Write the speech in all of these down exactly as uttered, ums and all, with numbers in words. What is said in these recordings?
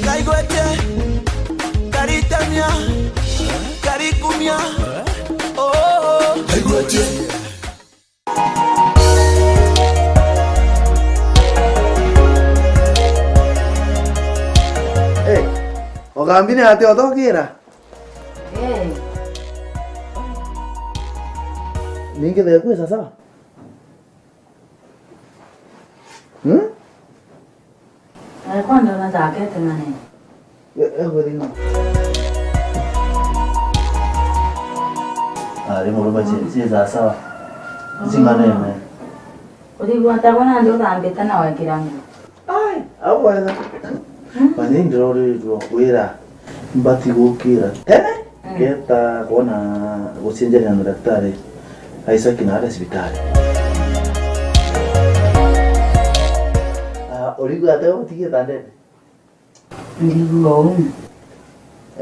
Kaigwete, karitamia, karikumia, oh, oh. Eh, Ogambi ni ati othokira? Eh. Ningi the kwisa sawa? Hmm? Eh, kwa ndona jakete ng'ane. Eh, eh, kweli no. Ari murume ci, ci sawa sawa. Cing'anene. Urigwa ta bona ndi uthambite na wekira nguo. Ai, au wega. Hmm? Mani ndiroriritwe kwira mbati gukira tene. Mm. Ngeta kwona gucenjania na daktari Isaac na aria cibitari. Ah, urigwa ate utigie tandete? Ndigua uu.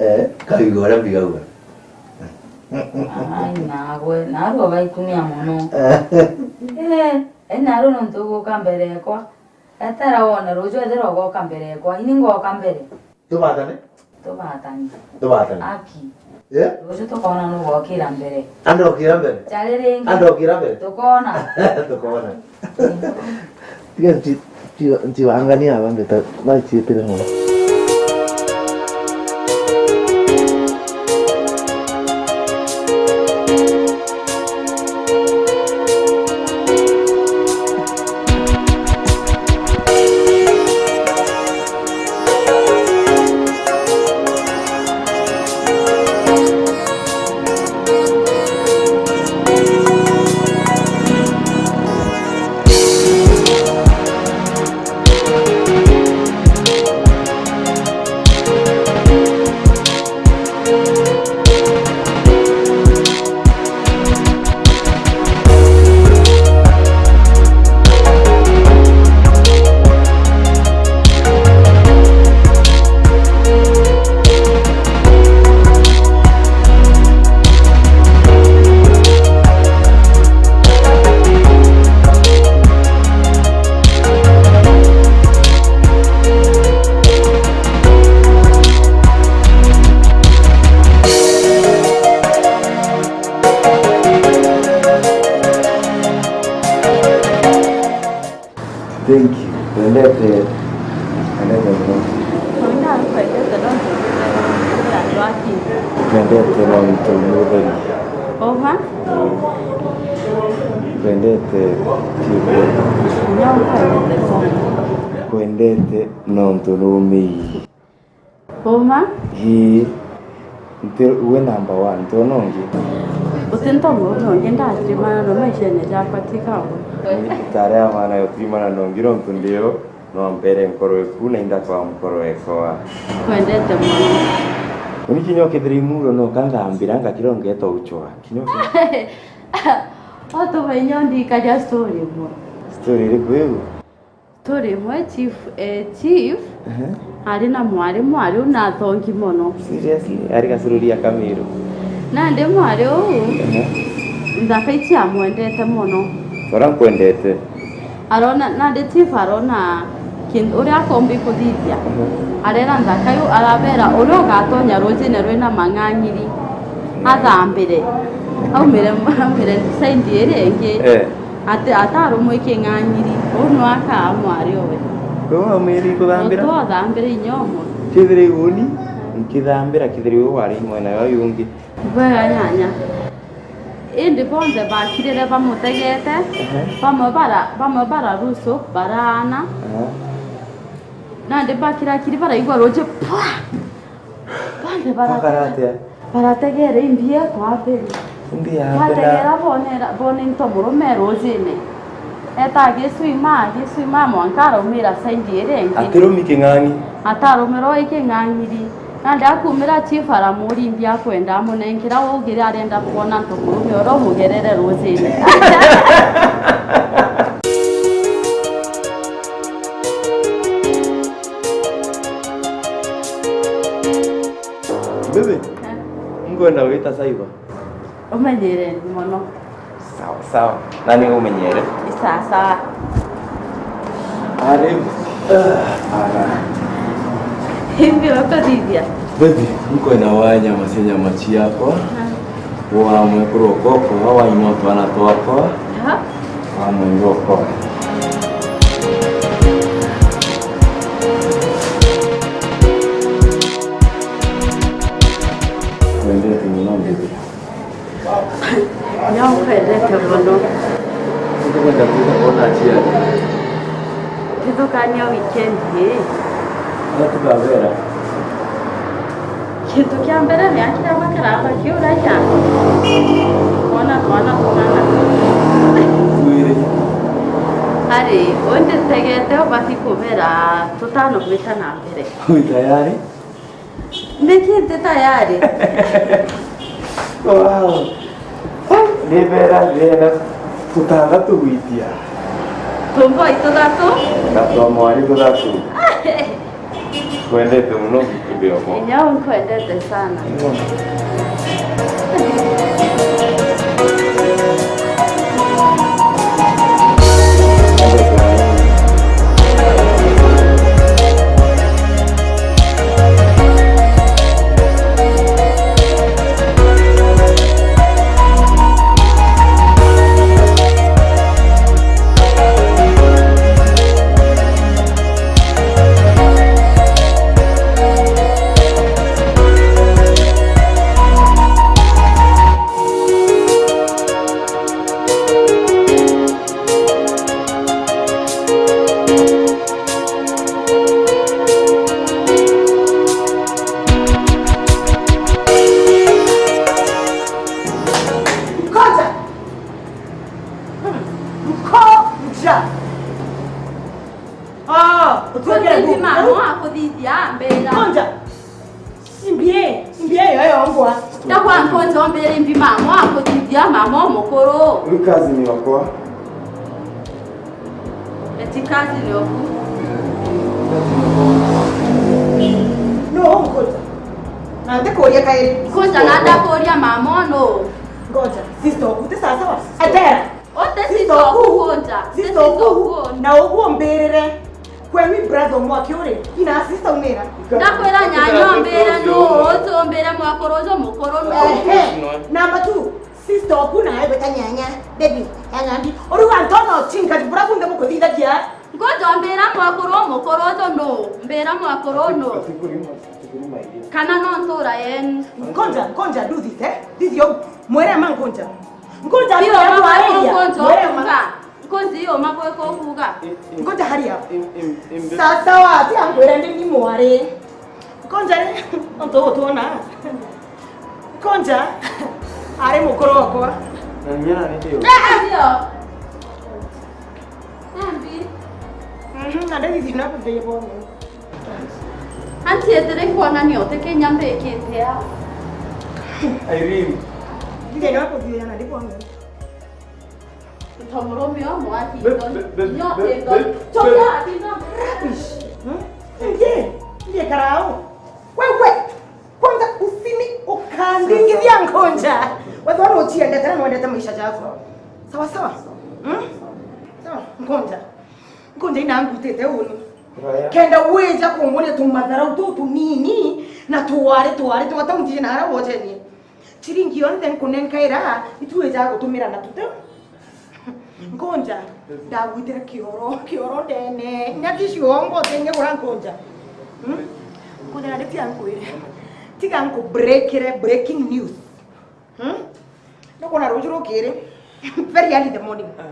Eh, kaigua uria mbigagua. Ai, nagwe, narua gaikumia mono. Eh, eh, narua nontu uguka mbere yakwa. Etera wone ruju ethera ugoka mbere yakwa. Ini ngoka mbere. Tubatane? Tubatane. Tubatane. Aki. Eh? Ruju tukona nugokira mbere. Andokira mbere? Jari ringi. Andokira mbere? Tukona. Tukona. Tiga nti-, nti-, ntibangania aba mbeta, naiciitire mono. Thank you. Twendete, twendete mono. Mami, nari kwendete nontu nĩ andũ a kĩndũ. Twendete nontu nĩ ũtheri. Oha? Ĩĩ. Twendete kĩndũ. Kinya ũkwendete sana. Kwendete nontu nĩ ũmĩi. Uma? Ii. Nti we number one, ntiona ungi. Uti ntongo ungi ndatirimana no maishene jakwa tika we. Itare ya mwana yo tirimana no ngi nontu ndio no mbere nkoro eku na inda kwa nkoro ekoa. Kwendete mono. Uni kinya ukithira imuro no kanthambira ngakira ungeto uchwa. Kinya uki- Watu wenyo ndikaja story mo. Story iriku iu? Turi imwe chief, eh, chief, ehe, ari na mwari, mwari u nathongi mono. Seriously? Ari gacururia Kamiru? Nandi mwari u, ehe, nthaka ici amwendete mono. Tora nkwendete. Arona, nandi chief arona kintu uria akombi kuthithia. Ehe. Arera nthaka yu, arabera uria ugatonya rujine rwina mang'ang'iri, athambire. Aumire, aumire side iri ingi. Eh. Ati, atarumwe king'ang'iri, uu nwe akaa mwari owe. Kuu aumiri kuthambira? Utu othambire inya umwe. Kithiri uni, nkithambira, kithiri uu wari mwena yo yungi. Bwega nyanya. Indi bonthe bakirire bamutegete, ehe, bamwe bara-, bamwe bararusu, baraana. Ehe. Nandi bakirakiri baraigua ruji, pwa! Banthe bara-, bakara atia? Barategere imbi ekwambiri. Imbi ya bategera bonera, bone into murume rujine. Eta agiswima, agiswima, mwanka araumira side iri ingi. Atirumi king'ang'i. Atarumira oi king'ang'iri. Nandi akumira chief aramuri imbi akwenda amunenkera, waugire arenda kwona nto murume uria umugerere rujine. Saiba. Umenyere mono. Sawa, sawa. Nani umenyere? Sawa, sawa. Ari. Ah, ara. Hivi wako Lydia? Baby, nkwenda wanyama cia nyama ciakwa. Ah. Wa mwekuru okoko, wa ino twana twakwa. Aha. Wa mwendo okwa. Kwendete mono, baby. Nyo nkwendete mono. Nkwenda kwona aciari. Tithukania weekend ii. Aria tukabera. Kintu kia mbere ni akiria makaramba kiuragia. Kwona twana tung'ana. Twiri. Ari, undi tegete ubati kubera tutano gwita na mbere. Wi tayari? Niki nti tayari? Wow. Nibera thina tutanthatu gwitia. Tumboi tuthatu? Na twa mwari tuthatu. Kwendete muno Kibiogo. Inya nkwendete sana. Nkoja! Nkoja! Ah, utuwekere nti mama akuthithia mbira. Nkoja! Imbie, imbie yo yo ngwa. Ndakwa nkoja mbira imbi mama akuthithia mama omukuru. Wi cousin okwa. Eti cousin oku. No, nkoja. Na ndikuria kairi. Nkoja na ndakuria mama no. Nkoja, sister oku, ti sawa sawa? Atera. Ote sister oku nkoja. Sister oku. Na uguo mbirire. Kwe wi brother omwe aki uri, ina sister umira. Ndakwira nyanya ombire no, uti umbire mwakuru uju mukuru no. Ehe. Number two, sister oku nae gwita nyanya, baby, nyanya ndi. Uri wa ntono chinka bura bunde mukuthithagia. Nkoja mbira mwakuru mukuru uju no, mbira mwakuru no. Kana no ntura yenu. Nkoja, nkoja do this, eh? This yo, mwere ma nkoja. Nkoja. Sio, mwere ma. Nkoja iyo mabweka ukuga. Nkoja haria. Im-, im-, im-, sawa sawa, ati angwira ndi ni mwari. Nkoja ri, onto gutwona. Nkoja ari mukuru okwa. Na nyina ni dio. Ndio. Ambi. Mhm, na ndithithie na kuthie bono. Anti, ethire nkwonania uti kinya mbikite a. Irene. Ndithie na kuthie na ndi bono. Nto murume o mwati. Be-, be-, be-, nyote be-, ndo. Be-, choka be-, ati ndo. Rubbish. Hmm? Ndiye, ndiye karao. Wewe, kwanza usini ukandingithia nkoja. Wewe wana uchiendete na wendete maisha yako. Sawa sawa. Hmm? Sawa, nkoja. Nkoja ina ngutite uni. Raya. Kenda wija kumburia tumatharau tu tunini na tuwari tuwari twa taunti na ara wojenie. Chiringi yonthe nkunenkaira, itwija gutumira na tute. Nkoja, ndagwitire kioro, kioro ndene. Nyati ciongo tenge gura nkoja. Hmm? Nkoja na ritia nkwire. Tiga nku breakire, breaking news. Hmm? Nukwona ruju rukiri, very early in the morning. Ah.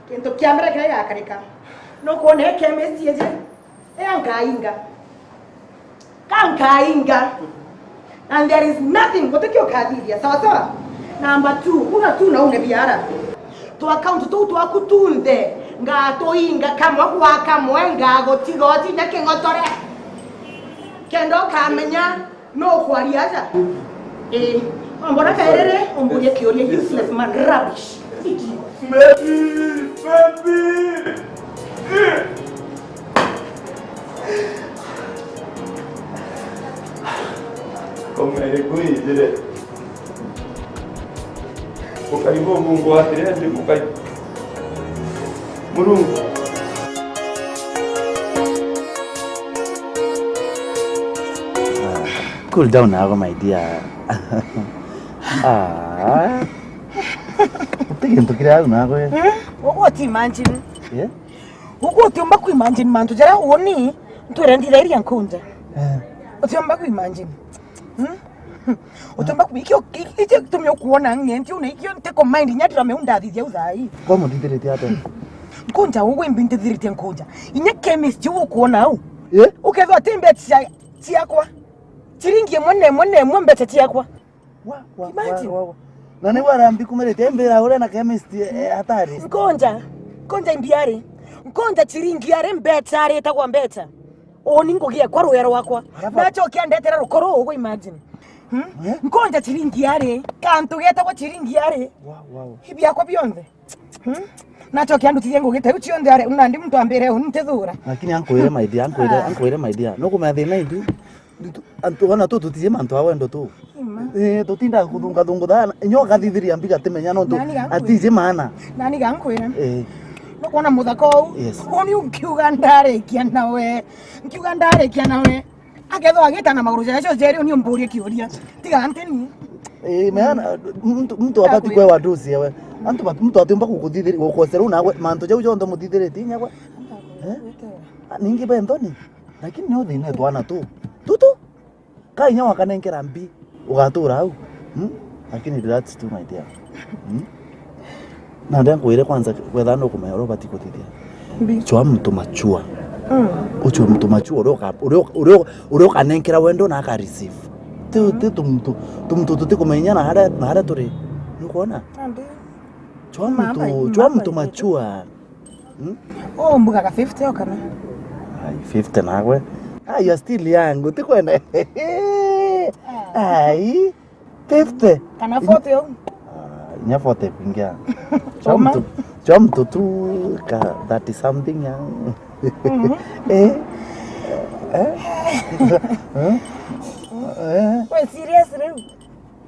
Kintu kia mbere kiria gigakarika, nukwona i chemist iji, iya nkainga. Ka nkainga. And there is nothing, guti kio ukathithia, sawa sawa? Number two, uga tu na une biara. Twa account tuu twaku tunthe, ngatuinga kamwe gwa kamwe, ngagutiga utinya king'otore. Kenda ukamenya no ukwaria aja. Eh, wambona kairiri, umburie kiuria, useless man, rubbish. Idiot. Baby, baby. Komere kwinjire. Karibu Mungu atire ndi mukai. Murungu. Cool down nago, my dear. Ah. Uti gintu kiri au nago, eh? Eh? Uguo ti imagine. Yeah? Uguo utiumba ku imagine mantu jaria uni ntwire nthithairia Nkunja. Eh. Utiumba ku imagine. Hmm? Utiumba ku, ikio, iki, iki gitumi ukuona ng'enti una, ikio ntiko mind inya drama iu ndathithia u thaa ii. Kwa muthithiritie atia? Nkunja, ugu imbi nthithiritie Nkunja. Inya chemist iu ukuona au. Eh? Ukethwa ti mbeca cia, ciakwa. Chiringi imwe na imwe na imwe mbeca ciakwa. Wa, wa, wa, Imagine. Wa, wa. Na niu arambi kumiritie mbira uria na chemist, eh, hatari. Nkunja, Nkunja imbiari. Nkunja chiringi ari mbeca ari itagwa mbeca. Uni ngugi ekwa rwea rwakwa. Arafu nachokia ndetera rukoro ugu imagine. Hmm? Eh? Nkunja chiringi ari, kantu getagwa chiringi ari. Wow, wow. Ibiakwa bionthe. Hmm? Nachokia ndutirie ngugi teu cionthe ari, nandi muntu ambire uni ntithura. Lakini ankwire my dear, ankwire, ah, ankwire my dear. Nukumenya thina ithu. Ntu-, antu, ona tu tutiji mantu a wendo tu. Ima. Eh, tutindaga kuthungathungutha, inya ukathithiria mbi gatimenya nontu nani gankwira? Atiji maana. Nani gankwira? Eh. Nukwona muthaka uu? Yes. Uni unkiuga ndarikia nawe. Nkiuga ndarikia nawe. Akethwa agita na maguru jacio jeri, uni umburie kiuria. Tiga nteni. Eh, maana, mtu, mtu abati kwewa ndusi ewe. Antu bat-, mtu atiumba kukuthithiria, gukosera u nawe, mantu jau jonthe muthithiritie inya gwe. Eh? Ah, ningi bentoni. Lakini ni uthina twana tu. Tutu. Ka inya wakanenkera mbi, ugatura au. Hmm? Lakini that's too, my dear. Hmm? Na ndia nkwire kwanza, wetha nukumenya uria ubati kuthithia. Mbi. Chwa mtu mature. Mm. Uchwe mtu mature, uria uka-, uria uka-, uria uka-, uria ukanenkera wendo na aka receive. Ti, mm, ti tumuntu, tumuntu tutikumenya na haria, na haria turi. Nukwona? Nandi. Chwa mtu, chwa mtu mature. Hmm? Oh, mbugaga fifty o kana? Ai, fifty nagwe. Ah, you are still young. Utikwenda. Ai, fifty. Kana forty o? Ah, inya forty kuingia. Chwa mtu, chwa mtu tu ka thirty something ya. Mhm. Eh? Eh? Eh? Eh? We serious riu?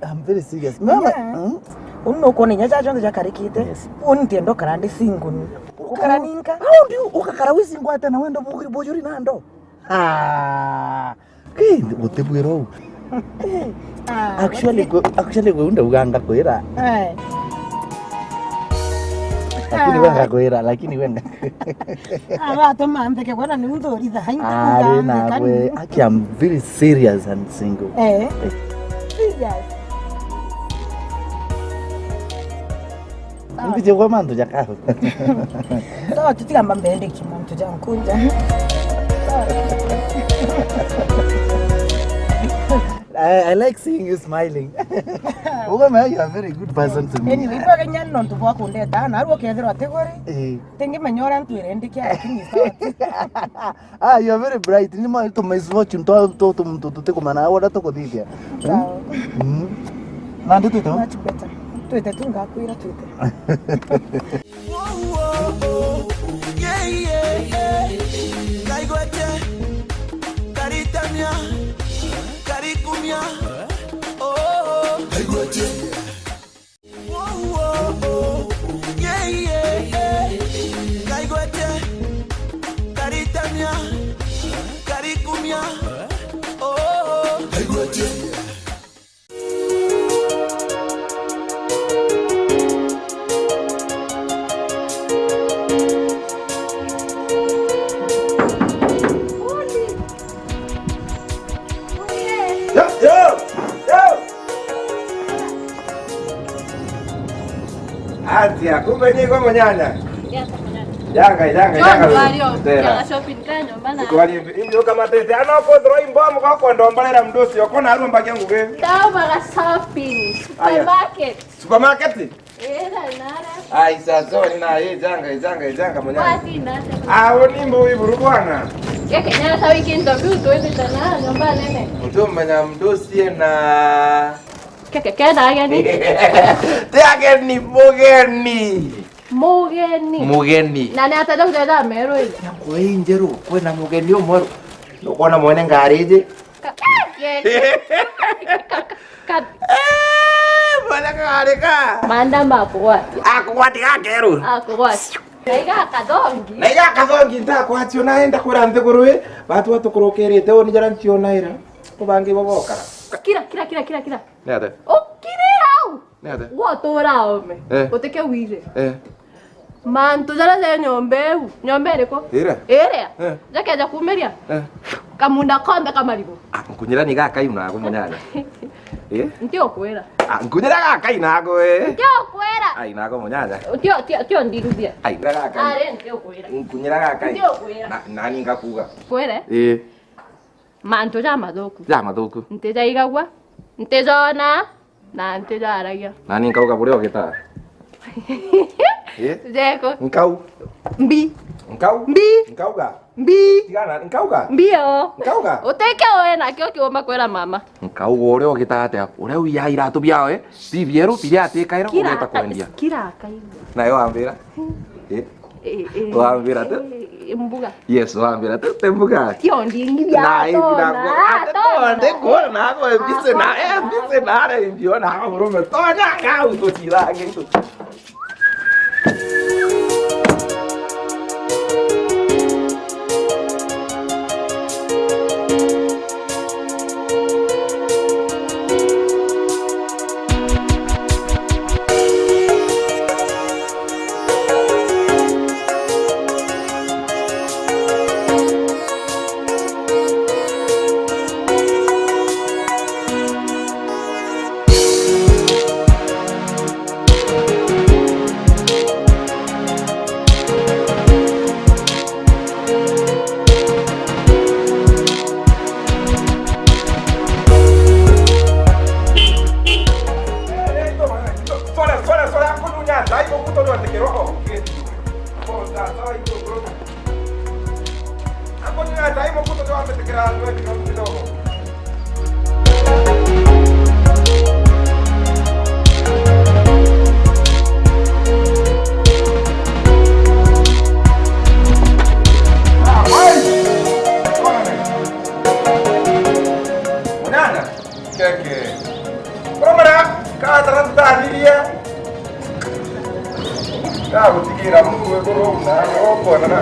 I'm very serious. Mama, yeah. Hmm? Uni nukwona inya ja jonthe jakarikite. Yes. Uni ntienda ukara ndi single ni. Ukara ninka. How do you, ukakara wi single atia na wendo bujuri, bujuri na ndo? Ah. Ki, gutibwira u. Ah, actually, gwe, actually, gwe unda uganga kwira. Eh. Lakini we ngakwira, lakini we nga- Aratuma ntheke bwana ni mthuri thaini. Ari na we, aki, I'm very serious and single. Eh. Eh. Serious. Mbije kwa mantu ja kaho. Sawa, tutigamba mbendeki mantu ja Nkunja. I, I like seeing you smiling. Uga, man, you are a very good person to me. Anyway, bwa kenya nontu bwa kundeta, na arua kethirwa atigori. Eh. Tingi menya uria ntwire ndikia, lakini sawa. Ah, you are very bright. Ni ma tu misfortune tu, tu, tu, tu, tutikumana, wona tukuthithia. Sawa. Mm. Nandi twite. Much better. Twite tu ngakwira twite. Ngaigwete, karitamia, karikumia, oh, oh. Ngaigwete. Ngaigwete, karitamia, karikumia, oh, oh. Ngaigwete. Yo, yo, yo. Atia, kumbe ni kwa munyanya. Janga, janga, janga. Tera. Janga shopping kanyo, bana. Kwani ndio kama tete. Ana ko throw imbo mko kwenda ombarera mdosi, uko na arumba kyangu ke. Tao baga shopping. Aya. Supermarket. Supermarket? Ira, nara. Ai, sasa, ni na, eh, janga, eh, janga, eh, janga, munyanya. Wati, nate. Ah, oni mbo iburu bwana. Keke, nyata wiki interview, twende tana, nyomba nene. Utumenya mdosi na. Keke, kenda ageni. Ti ageni, mugeni. Mugeni. Mugeni. Na ni ataja kuteta meru ii. Nyakwa ii njeru, kwina mugeni umweru. Nukona mwene ngari iji. Ka-, ka-, ka-, ka-, ka-, eh, Twende kagarika. Manda makugwatia. Akugwatia gakeru. Akugwatia. Na iga kathongi. Na iga kathongi ntakwatio naenda kura nthiguru ii. Batu batukurukiirite uni jara ncionaira. Ubangi bo bokara. Kira, kira, kira, kira, kira. Ni ate? Ukire au. Ni ate? Gwotura ome. Eh. Utike wire. Eh. Mantu jaria ja nyomba iu, nyomba iriku? Iria? Iria. Eh. Jakeja kumiria. Eh. Kamunda konthe ka marigu. Ah, nkunyira ni gakayu nago munyanya. Eh? Nti ukwira. Ah, nkunyira gakayu nago, eh. Nti ukwira. Ai, nago munyanya. Tio, tio, tio ndiruthia. Ai, nkunyira gakayu. Ari, nti ukwira. Nkunyira gakayu. Nti ukwira. Na, nani ngakuga? Kwire? Eh. Mantu jamathuku. Jamathuku. Ntijaigagua, ntijona, na ntijaragia. Nani nkauga buria ugitaa. Eh? Jeko. Nkau. Mbi. Nkau. Mbi. Nkauga. Mbi. Tigana, nkauga. Mbio. Nkauga. Utike we nakio kiuma kwira mama. Nkauga uria ugitaa atia? Uria uiyaa iratu biawe, bibieru, biria atikaira, kira ugeta aka-, kwendia. Kira akaigua. Nayo wambira. Eh? Eh, eh, wambira tu? Eh, mbuga. Yes, wambira tu, te mbuga. Tio ndingi bia na, tona, ate tona. Tona, ndikuona, nago mbise na, eh, mbise na, are mbio, na murume, tonya, kau, tucirange, tu. Munyanya, keke. Kuromera, katara tutaririe. Ndagutigira Mungu iguru na ukwona na.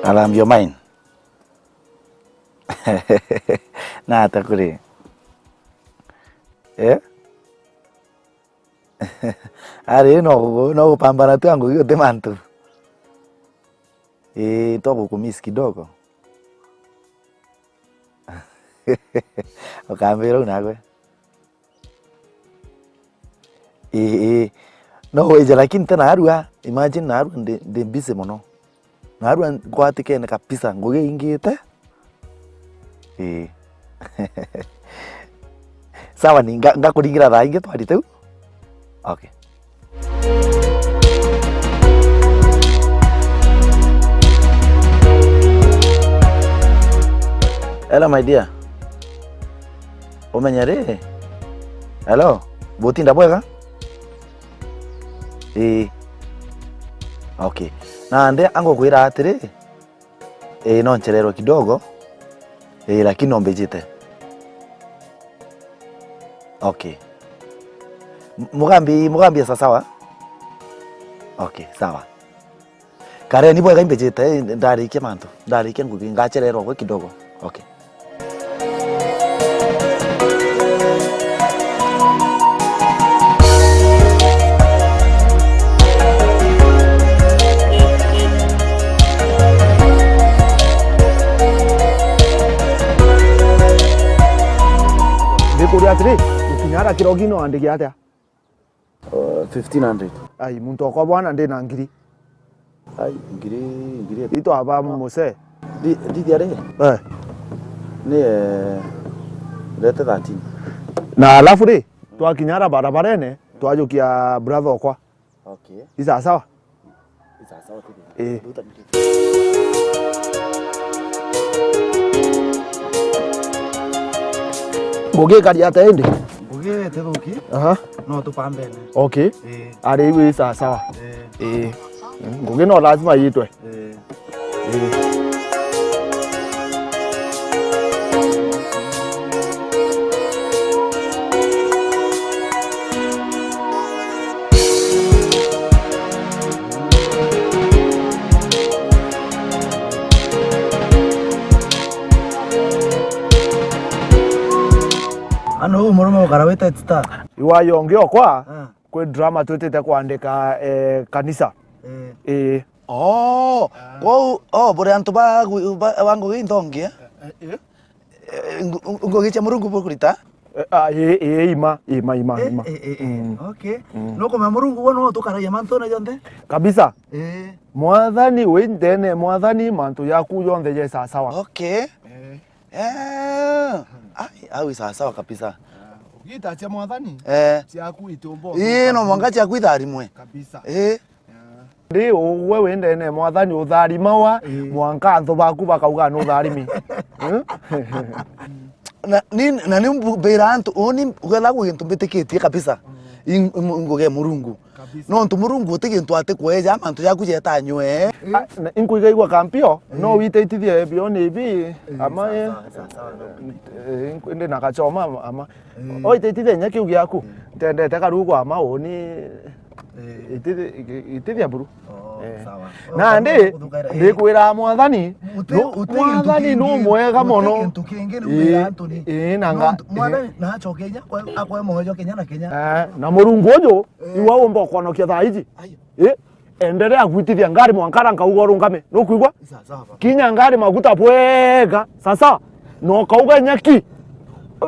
Alarm your mind. Nata kuri? Eh? Ari, no gu-, no gupambana tu a ngugi uti mantu. Ii, twagukumiss kidogo. Ukambira u nagwe. Ii, ii. No wije, lakini tena narua, imagine narua ndi, ndi busy mono. Narua ngwatikene kabisa, ngugi ingite. Ii. Sawa, ni nga-, ngakuringira thaa ingi twarite u. Okay. Hello, my dear. Umenya ri? Hello, butinda bwega? Ii. Okay. Nandi angukwira atiri, ii, no nchererwe kidogo. Ii, lakini no mbijite. Okay. M-, mugambi, mugambi esa sawa? Okay, sawa. Kareni bwega imbijite, ndarikia mantu, ndarikia ngugi, ngachererwa gwe kidogo. Okay. Ndikuria atiri, gukinya ara kirogi no andike atia? Uh, fifteen hundred. Ai, muntu okwa bwana, ndi na ngiri. Ai, ngiri, ngiri. Itwaba muse. Ndi, ndithia ri? Eh. Ni, eh, ndete thirteen. Na alafu ri, twakinya ara barabarene, twajukia brother okwa. Okay. I sawa sawa? I sawa sawa tu. Eh. Ngugi ikari atia indi? Ngugi itithuki. Aha. No tupambene. Okay. Eh. Ari iu i sawa sawa. Eh. Eh. Mm, ngugi no lazima yitwe. Eh. Eh. Ano u murume ukara wita star. Iwa yongi okwa, ah, kwi drama twitite kwandika, eh, kanisa. Eh. Ii. Oh, ah, kwou, oh, buri antu ba, ba, ba ngugi inthongi, eh? Eh, eh. Eh, ngu-, ngu-, ngugi cia Murungu bukurita? Eh, ah, ii, ii, ima, ima, ima, eh, ima. Eh, eh, eh. Mm. Okay. Mm. Nukumenya Murungu we no tukaragia mantune jonthe? Kabisa. Eh. Mwathani wi ndene, Mwathani mantu jaku jonthe je sawa sawa. Okay. Eh. Eh. Ai, au i sawa sawa kabisa. Ah, ugita cia Mwathani? Eh. Ciaku itumbo. Ii, no mwanka ciaku itharimwe. Kabisa. Eh. Ndi ugwe wi ndene Mwathani utharimawa, ii, mwanka anthu baku bakauga ni utharimi. Eh? Na ni, na ni mbu-, mbira antu, uni gwetha gwi gintu mbitikitie kabisa. Mm. In-, in-, nguge Murungu. Kabisa. Nontu Murungu uti gintu atikweja, mantu jaku jetanywe. Ii. Ah, na inkuiga igwa kampio, no, ii, wite itithie bioni ibi, ii, ama, sawa, eh, sawa, sawa, sawa, no. Eh, ndi na gachoma, ama. Ii. Oite itithenya kiu giaku. Ii. Ntendete karugu ama uni. Ii. Itithi-, iti-, itithia buru. Oh, eh, sawa. Nandi, oh, ndikwiraa Mwathani, uti-, nu-, uti gintu Mwathani kingi, nu mwega uti mono. Gintu kingi ni, ii, wira Anthony. Ii, na nga-, nontu Mwathani, ii, nacoke inya akwe, akwe moyo kinya na kinya. Eh, na Murungu uju, ii, iwe umba ukwonokia thaa iji. Ai. Ii. Endelea gwitithia ngari mwanka ara nkauga urungame. Nukwigua? Sawa, sawa, baba. Kinya ngari maguta bwega. Sasa, na ukauga nyaki.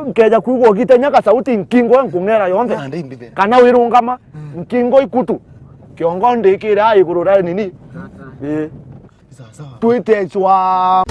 Nkeja kwigua ugite nyaka sauti nkingo nkung'era yonthe. Ah, ndi mbithe. Kana wirungama, mm, nkingo ikutu. Kiongo ndikira iguru ria nini? Tata. Ii. Sawa, sawa. Twitechwa.